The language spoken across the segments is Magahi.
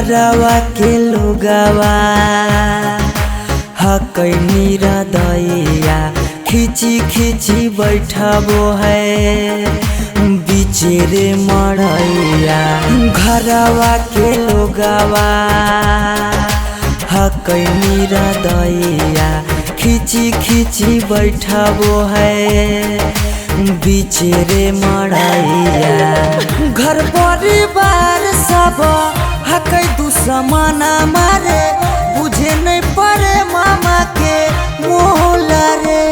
घरवा के लोगवा हकै निरदैया खिची खिची बैठबो है बिचेरे मड़ैया। घरवा के लोगवा हकै निरदैया खिची खिची बैठबो है बिचेरे मड़ैया। घर परिवार सब हकै दुश्मन मारे बुझे नहीं पड़े मामा के मोहला रे।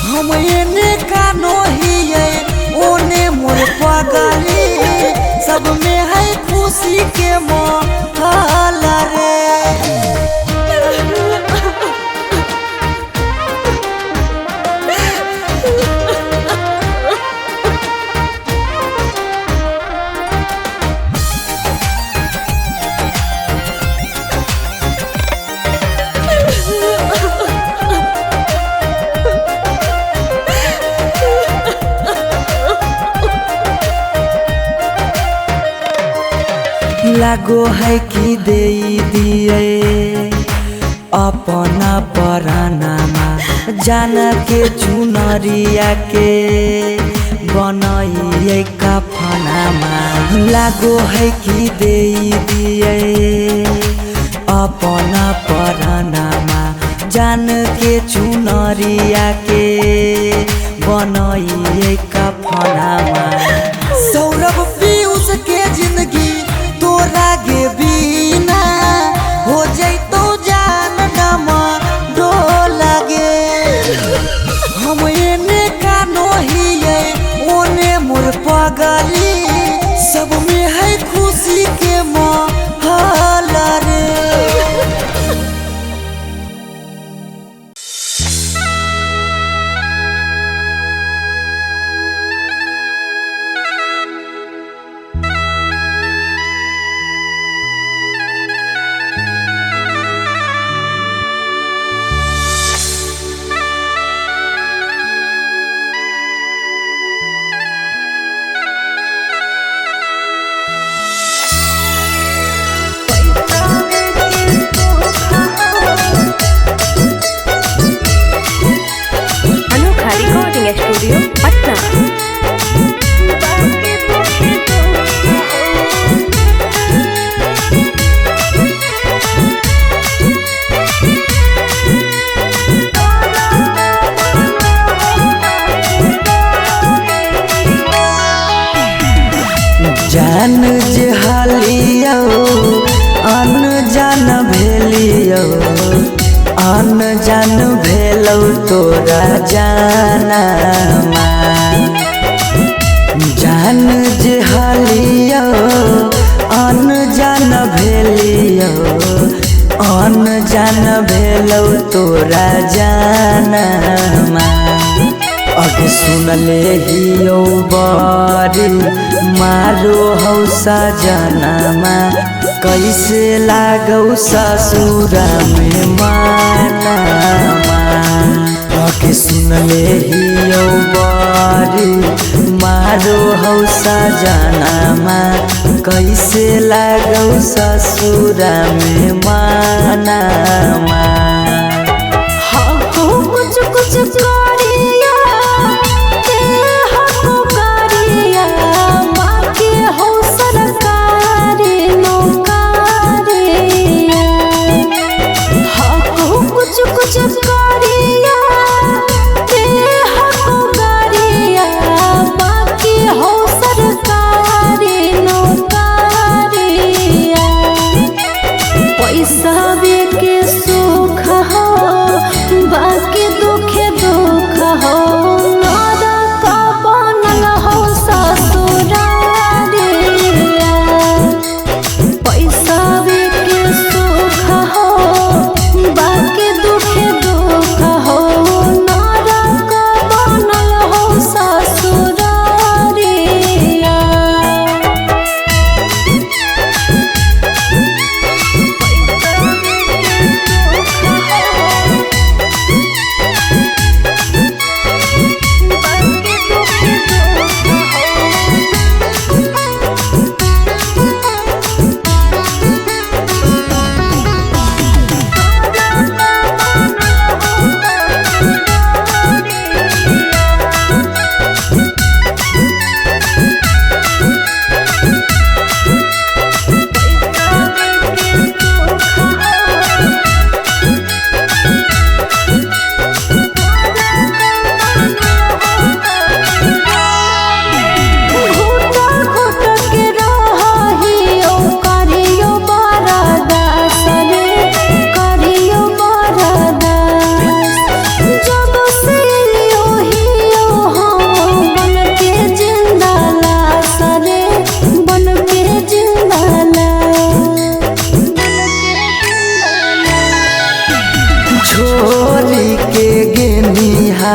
हम एने कानो हिये ओने मोर पगली सब में है खुशी के मोहला रे। लागो है कि दे दिए अपना परानामा जान के चुनरिया के बनाइए कफनामा। लागो है कि दे दिए अपना परानामा जान के चुनरिया के बनाइए कफनामा। सौरभ पीयूष के जिंदगी तोरा गे बिना हो जैतो जान नमा डोला गे। हम एने कानो हिये ओने मोर पगली सब में है खुशी के मोहला रे। अनोखा रिकॉर्डिंग स्टूडियो पटना। जान जे हालियो अनजान भेलियो अनजान भेलौ तोरा जानामा। जान जे हालियो अनजान भेलियो अनजान भेलौ तोरा जानामा। अग सुनले हियो बरी मारो हौ सजनामा कैसे लागौ ससुरा में मानामा। अग सुनले हियो बरी मारो हौ सजनामा कैसे लागौ ससुरा में मानामा। हाँ कुछ कुछ करिया हो सरकारी नौकरिया। हाँ कुछ कुछ करिया करिया बाकी हो सरकारी नौकरिया। पैसा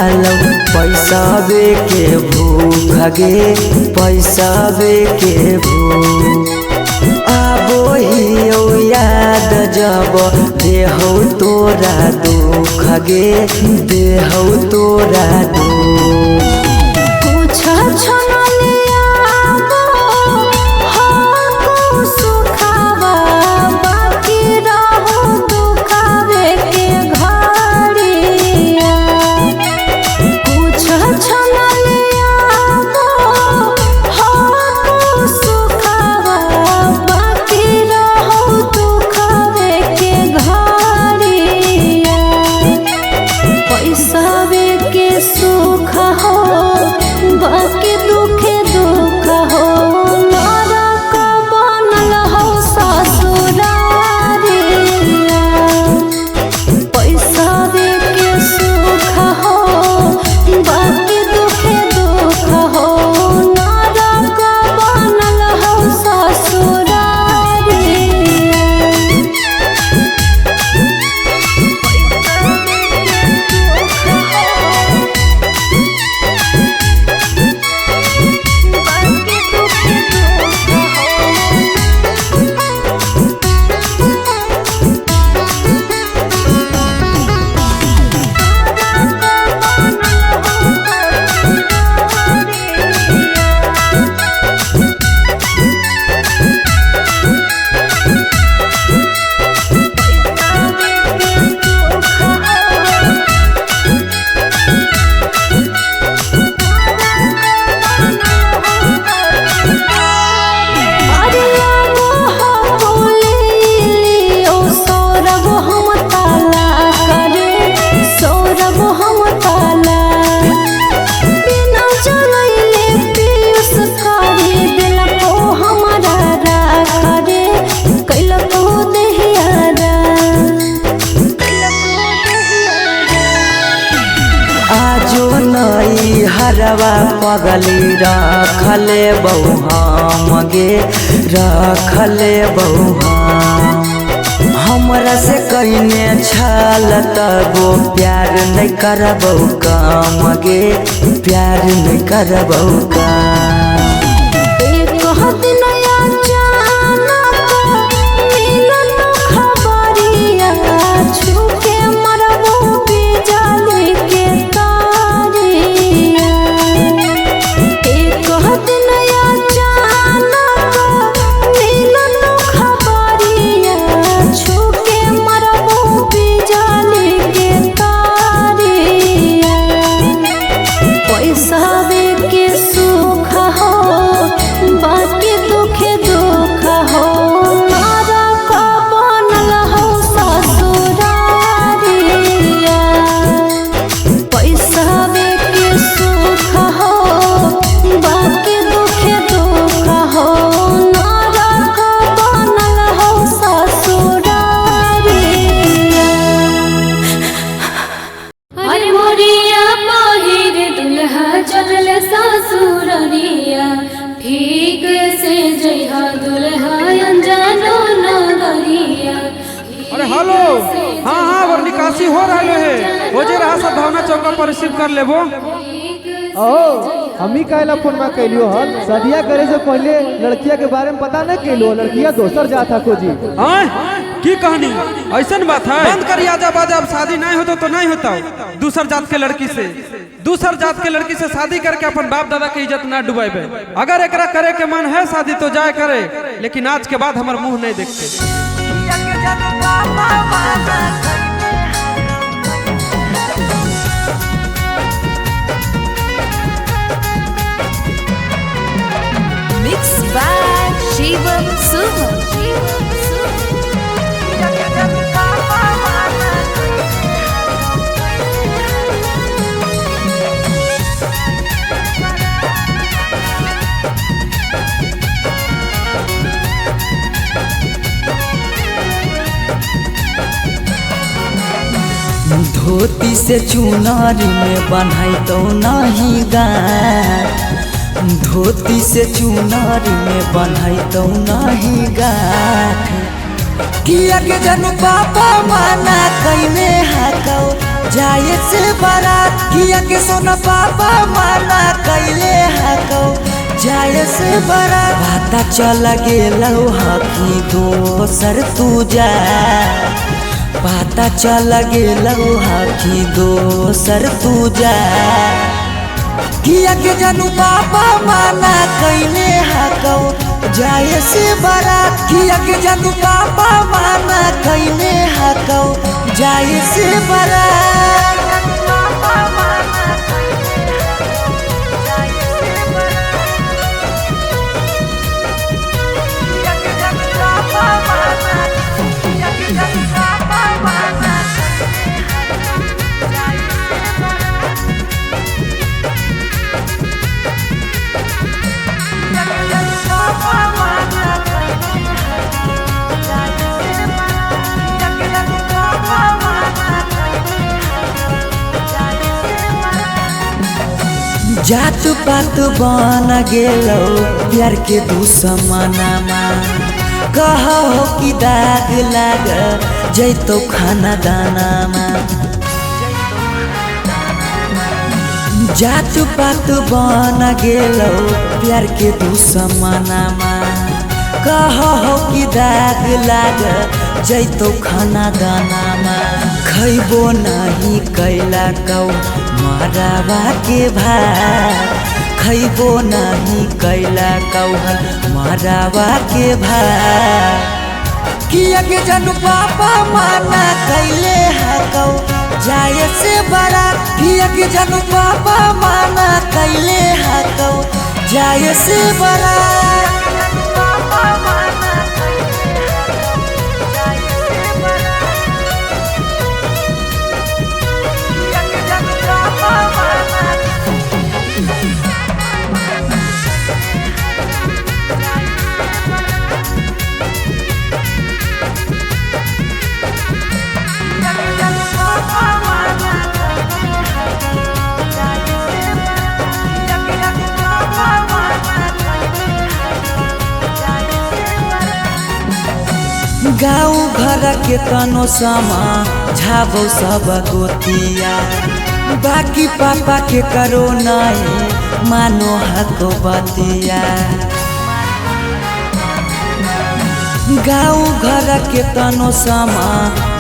खालो पैसावे के भूख गे, पैसावे के भूख। आबो हियो याद जब देहौ तोरा दुख गे, देहौ तोरा दुख। कुछ सुख हो बाकी दुखे दुख हो, नरक बनल हो ससुरारिया। पैसा के सुख हो बाकी दुखे दुख हो, नरक बनल हो ससुरारिया। आजो नई हरवा पगली रखले बहु हम गे, रखले बहु हम। हमरा से कइने छल तबो प्यार नहीं करबौ काम गे, प्यार नहीं करबौ काम। एक दिन अचानक मिलल खबरिया, छूके मरबो बिजली के तारिया। एक दिन अचानक मिलल खबरिया, छूके मरबो बिजली के तारिया। पैसा के सुख हो बाकी दुखे दुख हो, नरक बनल हो ससुरारिया। पैसा के सुख हो बाकी दुखे दुख हो, नरक बनल हो ससुरारिया। अरे मोरिया पहिर दुल्हा चलल ससुररिया, ठीक से जइहा दुल्हा अनजानो नगरिया। अरे हेलो, हाँ हाँ और निकासी हो रहा है, हो जे रहा सब भावना चौका पर रिसीव कर लेबो। ओ हमी काहेला फोन मा कैलियो हन, सदिया करे से पहले लड़किया के बारे में पता नहीं कैलियो, लड़किया दोसर जात हको जी। हाँ की कहानी ऐसन बात है, बंद कर आजा बाजा, अब शादी नहीं होता तो नहीं होता। दूसर जात के लड़की से, दूसर जात के लड़की से शादी करके अपन बाप दादा के इज्जत ना डुबावे। अगर एकरा करे के मन है शादी तो जाए करे, लेकिन आज के बाद हमार मुंह नहीं देखते। Mix by Shivam Suman. धोती से चुनरी में बन्हाई तो नहीं गाँठ, धोती से चुनरी में बन्हाई तो नहीं गाँठ। किया के जन पापा माना कैने हाकौ, जाए से बारात किया के सोना पापा माना कैले हको जाए से बारात। पता चल गेलौ हकी दोसर तू जा, पता चल गेलौ हकी दोसर तू जा। किया के जानू पापा माना कैले हको जाए से बारात। किया के जानू पापा माना कैले हको जाए से बारात। जात पात बन गेलो प्यार के दुश्मनामा, कहो कि दाग लाग जैतो खाना दानामा। जात पात बन गेलो प्यार के दुश्मनामा, कहो कि दाग लाग जैतो खाना दानामा। खैबो नाही कैला कौ मरावा के भात, खैबो नाही कैला कौहल मरावा के भात। किया के जानू पापा माना कैले हकौ जाए से बारात। किया के जानू पापा माना कैले हकौ जाए से बारात। गाँव घर के तनो समा झाबो सब गोतिया, बाकी पापा के करो नहीं मानो हको बतिया। गाँव घर के तनो समा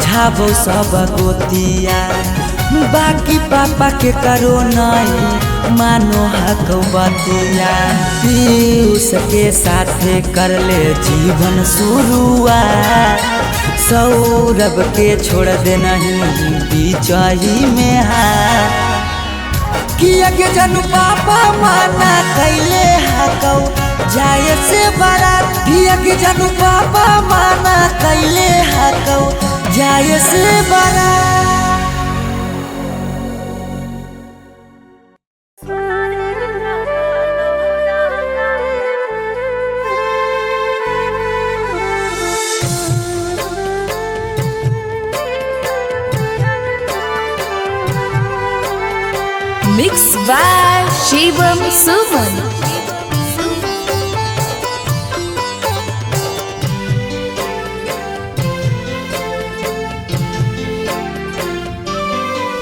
झाबो सब गोतिया, बाकी पापा के करो नहीं मानो हको बतिया। पीयूष के साथे कर ले जीवन शुरुआत, सौरभ के छोड़ दे नहीं बीचही में हाथ। किया के जानू पापा माना कैले हकौ जाए से बारात। किया के जानू पापा माना कैले हकौ जाए से बारात। Mix by Shivam Suman.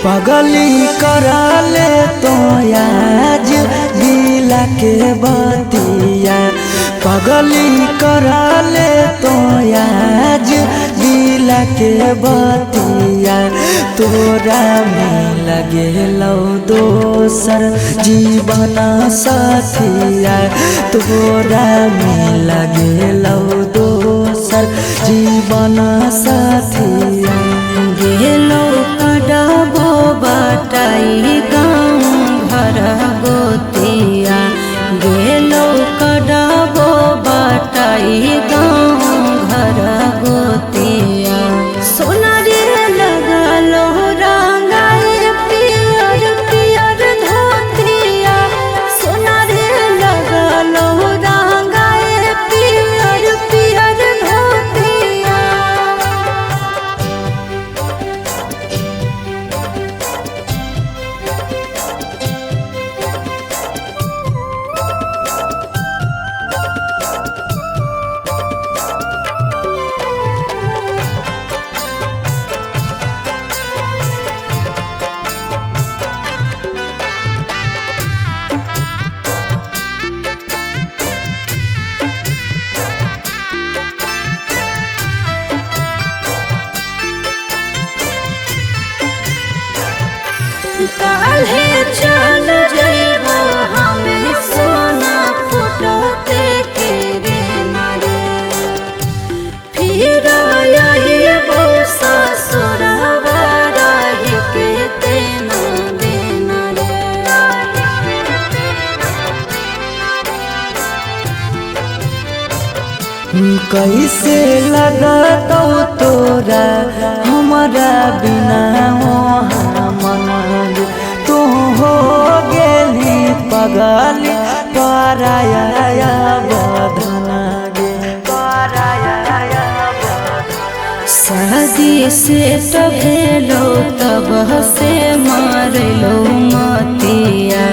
पगली कराले तो आज दिला के बतिया, पगली कराले तो आज दिला के बतिया। तोरा में लगेलो दोसर जीवन साथिया, तोरा में लगेलो दोसर जीवन साथिया। गेलो कडाबो बटाई गाँव घर गोतिया, गेलो कडाबो बटाई गाँव घर गोतिया। सोना रे लगलो रंगाए पियर पियर धोतिया, सोना रे लगलो रंगाए पियर पियर धोतिया। चल जइबो हमें सोना फुटते के रे रे। फिर आइबो ससुरवा रहि के तेना देना रे। कैसे लगतौ तोरा हमारा बिना मन, तू हो गेली पगल पराया बधना गे। शादी से तो भेलो तब से मारलो मतिया,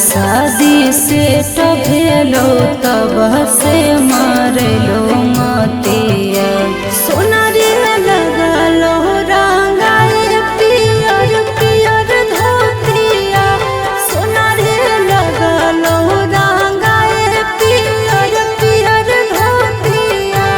शादी से तो भेलो तब से मारलो मतिया। सोना रे लगलो रंगाए पियर पियर धोतिया, सोना रे लगलो रंगाए पियर पियर धोतिया।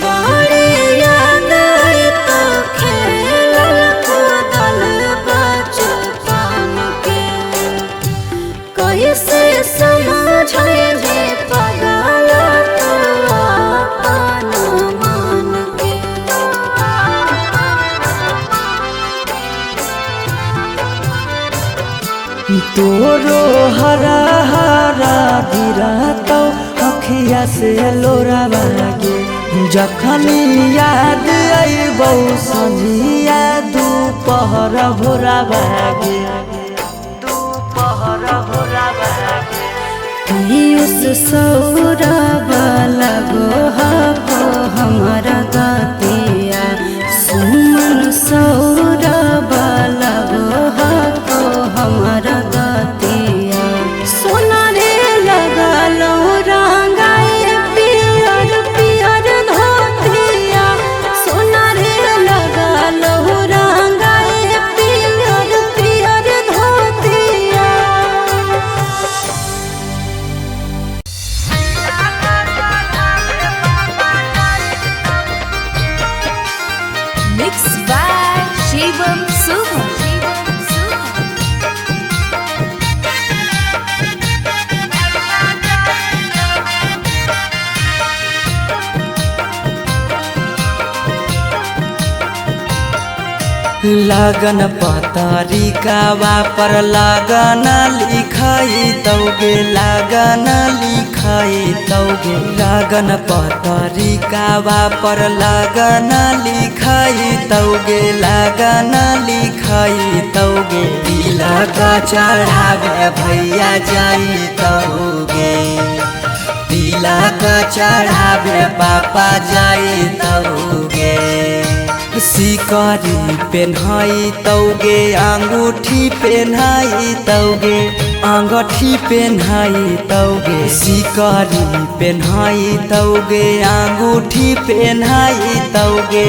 बड़े याद तो खेलल कूदल बचपन के, कैसे समझे पगल तो अपन मन के। तोरो हरा हरा गिरतौ अखिया से लोरावा गे, जखनी याद अइबौ संझिया दुपहर भोरावा गे। दुपहर भोरावा गे। पीयूष सौरभ लगो हको हमारा गतिया, सुमन सौरभ लगो हको हमारा गतिया। सोना रे लगलो रंगाए पियर पियर धोतिया, सोना रे लगलो रंगाए पियर पियर धोतिया। Mix by Shivam Suman. लगन पतरिकावा पर लगन लिखाई तौगे, लगन लिखाई तौगे। लगन पतरिकावा पर लगन लिखाई तौगे, लगन लिखाई तौगे। तिलक चढ़ावे भैया जाई तौगे, तिलक चढ़ावे पापा जाई तौगे। सिकरी पेन्हाई तौगे, अंगूठी पेन्हाई तौगे, अंगूठी पेन्हाई तौगे। सिकरी पेन्हाई तौगे, अंगूठी पेन्हाई तौगे,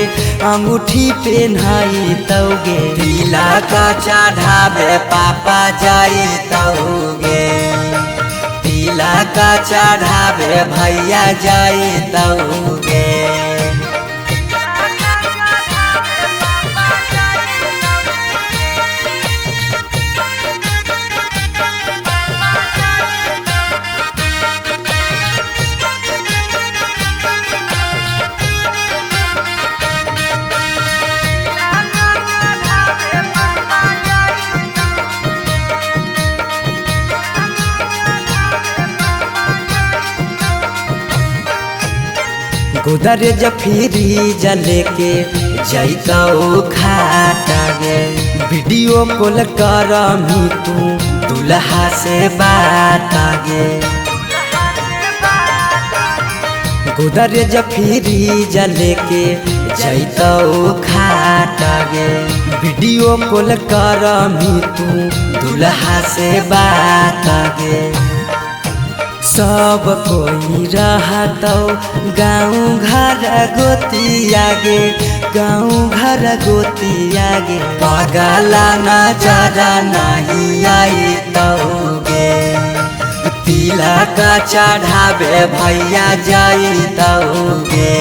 अंगूठी पेन्हाई तौगे। तिलक चढ़ावे पापा जाई तौगे, तिलक चढ़ावे भैया जाई तौगे। गोदरेज फ्रीज लेके जैतौ खाटा गे, वीडियो कॉल करमी तू दुल्हा से बात गे। गोदरेज फ्रीज लेके जैतौ खाट गे। वीडियो कॉल करमी तू दुल्हा से बात गे। सब कोई रहतौ गाँव घर गोतिया गे, गाँव घर गोतिया गे। पगला नजर नहीं आई गे, तिलक चढ़ावे भैया जैतौ गे।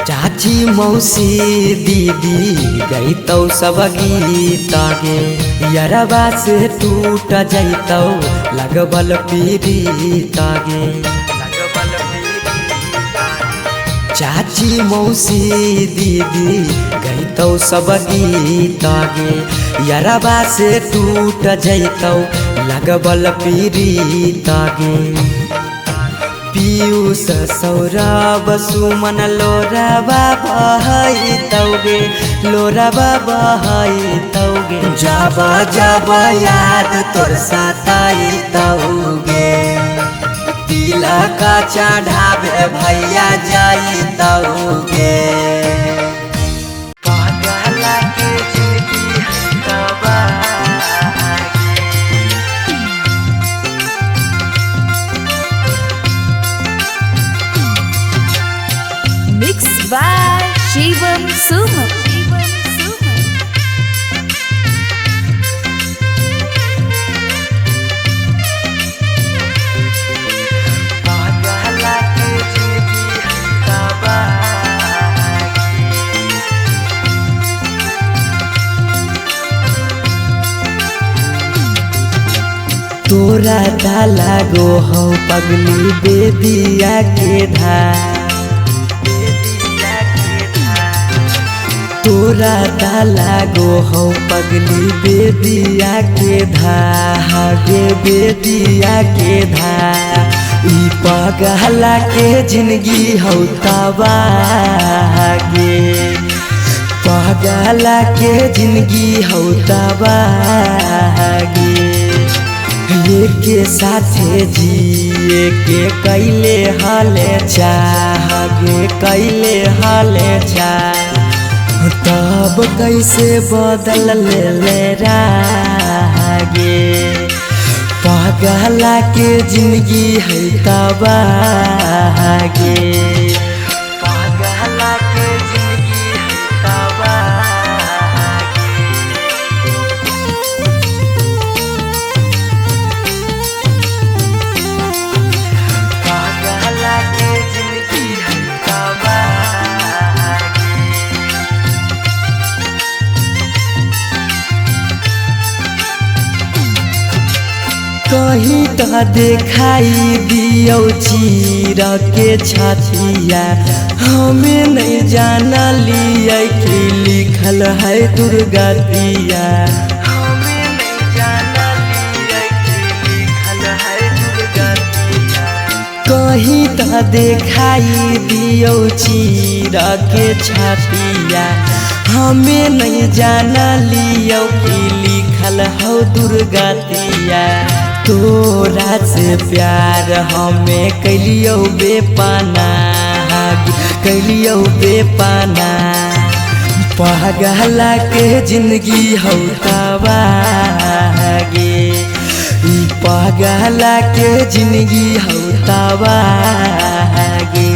चाची मौसी दीदी गईतौ सब गीत गे, यरबा से टूट जैतौ लगबल पीरीत गे। चाची मौसी दीदी गईतौ सब गीत गे, यरबा से टूट जैतौ लगबल पीरीत गे। पीयूष सौरभ सुमन लोराबा बहैतौ गे, लोराबा बहैतौ गे। जब जब याद तोर सताइतौ गे, तिलक चढ़ावे भैया जैतौ गे। पगला के जिंदगी है तबाह। Mix by Shivam Suman. पगला के जिंदगी है तबाह। तोरा ताला गो हौ पगली बेदिया के धार, तोरा ताला गो हौ पगली बेदिया के धागे, बेदिया के धा। ई पगला के जिंदगी हौ तबाह गे, पगला के जिंदगी हौ तबाह गे। के साथे जिए के कैले हाले चाह गे, कैले हाले चाह। तब कैसे बदल ले रागे, पगला के जिंदगी है तबाह गे। पगला के जिंदगी है तबाह गे। पगला के जिंदगी है तबाह गे। कहीं त देखाई दियौ चीर के छतिया, हमें नहीं जाना लिया कि लिखल है दुर्गतिया। हमें नहीं जाना लिया कि लिखल है दुर्गतिया। कहीं त देखाई दियौ चीर के छतिया, हमें नहीं जाना लियौ कि लिखल हौ दुर्गतिया। तोरा से प्यार हमें कैलियौ बेपना, कैलियौ बेपना। पगला के जिंदगी हौ तबाह गे, ई पगला के जिंदगी हौ तबाह गे।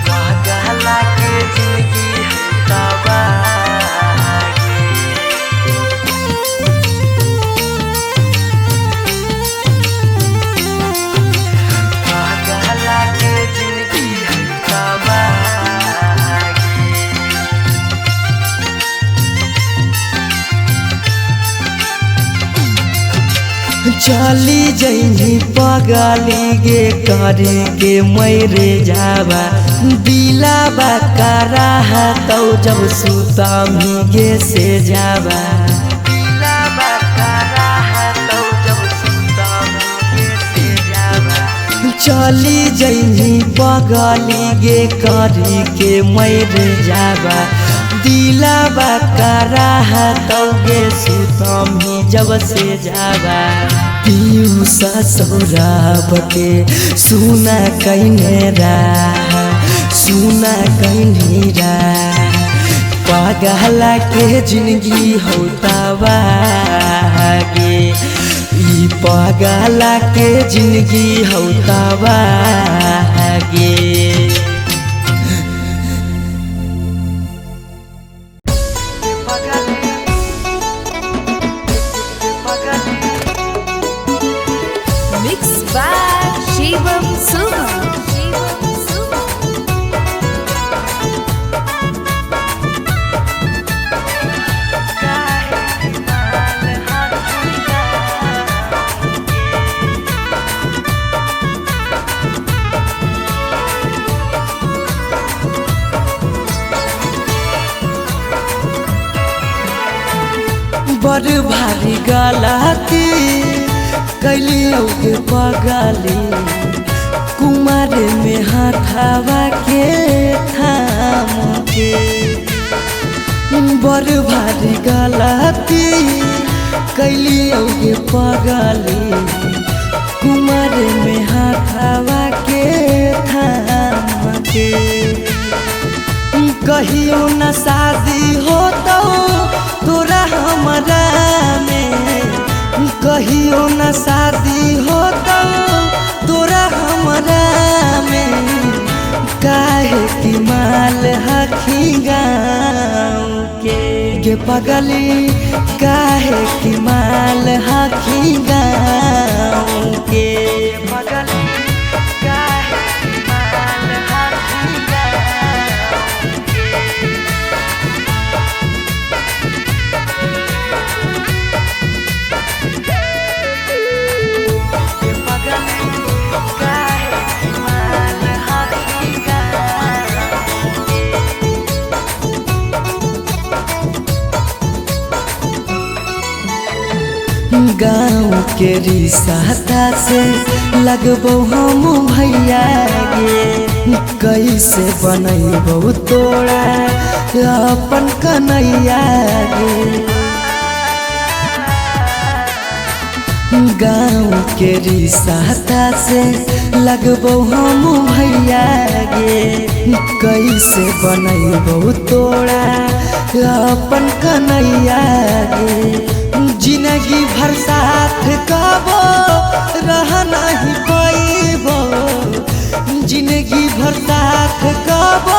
पगला के जिंदगी हौ तबाह गे। पगला के जिंदगी है तबाह गे। चली जइनी पगली गे करे के मैरे जावा दिलावा कराह तौ जब सुतमी गे से जावा दिलावा कराह तौ जब सुतमी गे से जावा। चली जइनी पगली गे करे के मैरे जावा दिलावा कराह तौ गे सुतमी जब से जावा। पीयूषा सौरभ के सुना कैने रा सुना कैने रा पगला के जिंदगी होतावा गे ई पगला के जिंदगी होतावा गे। Mixed by Shivam Suman. Shivam Suman. बड़ भारी गलती कैलियौ के पगली कुमार में हाथावा के थाम के। बड़ भारी गलती कैलियौ के पगली कुमार में हाथावा के थाम के। कहियो न शादी होतौ तोरा हमरा में कहियो न शादी होतौ तोरा हमरा में काहे कि माल हखी गाँव के पगली काहे कि माल हखी गाँव के पगली काहे कि माल हखी गाँव के। गाँव के रिसाता से लगबो हम भैया गे कैसे बनैबो तोरा अपन कन्हैया गे। गाँव के रिसाता से लगबो हम भैया गे कैसे बनैबो तोरा अपन कन्हैया गे। जिंदगी भर साथ कबो रह नहीं पैबो जिंदगी भर साथ कबो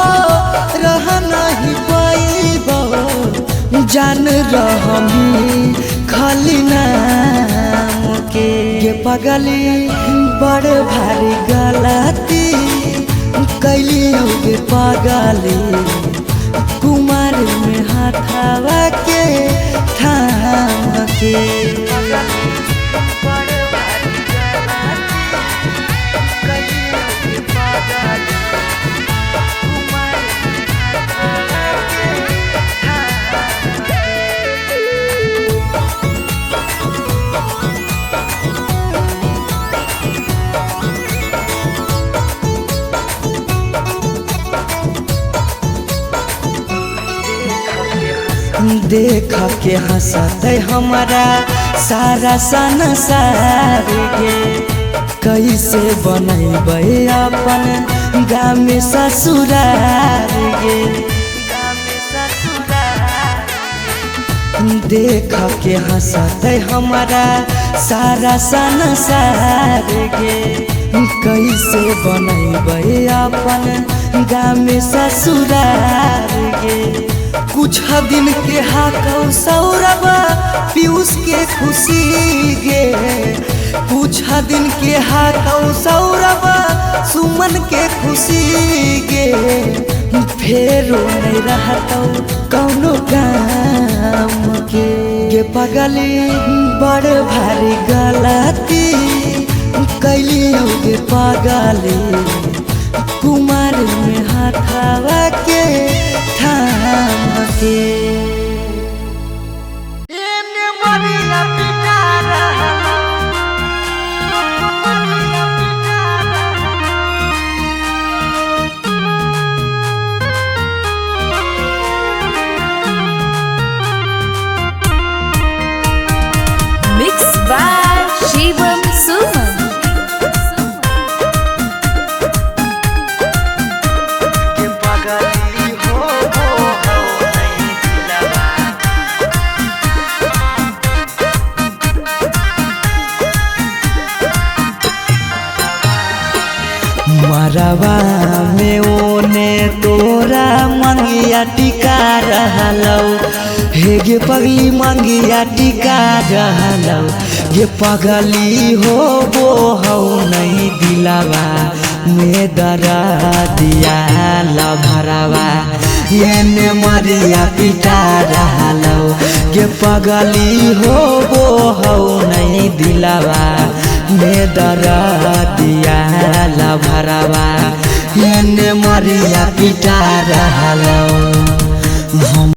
रह नहीं पैबो जान रहमी खाली नाम के पगली बड़ भारी गलती कैलियौ के पगली कुमार में हाथावा के थाम के। देख के हंसते हमारा सारा संसार के कैसे बनैबै अपन गाँव में ससुरार गे। देख के हंसते हमारा सारा संसार गे कैसे बनैबै अपन गाँव में ससुरार गे। कुछ दिन के हाकौ सौरभ पीयूष के खुशी गे कुछ दिन के हाकौ सौरभ सुमन के खुशी गे। फेरो नहीं रहतौ कौनो काम के। गे पगली बड़ भारी गलती कैलियो गे पगली, कुमार में हाथावा के थाम के। Mix by Shivam Suman. मरवा में ओने तोरा मंगिया टिका रहलौ, हे गे पगली मंगिया टिका रहलौ, गे पगली हो बो हौ नहीं दिलावा में दरा दिया लभरावा, एने मरिया पिटा रहलौ, गे पगली हो बो हौ नहीं दिलावा में दरा दिया लभरावा, एने मरिया पिटा रहलौ।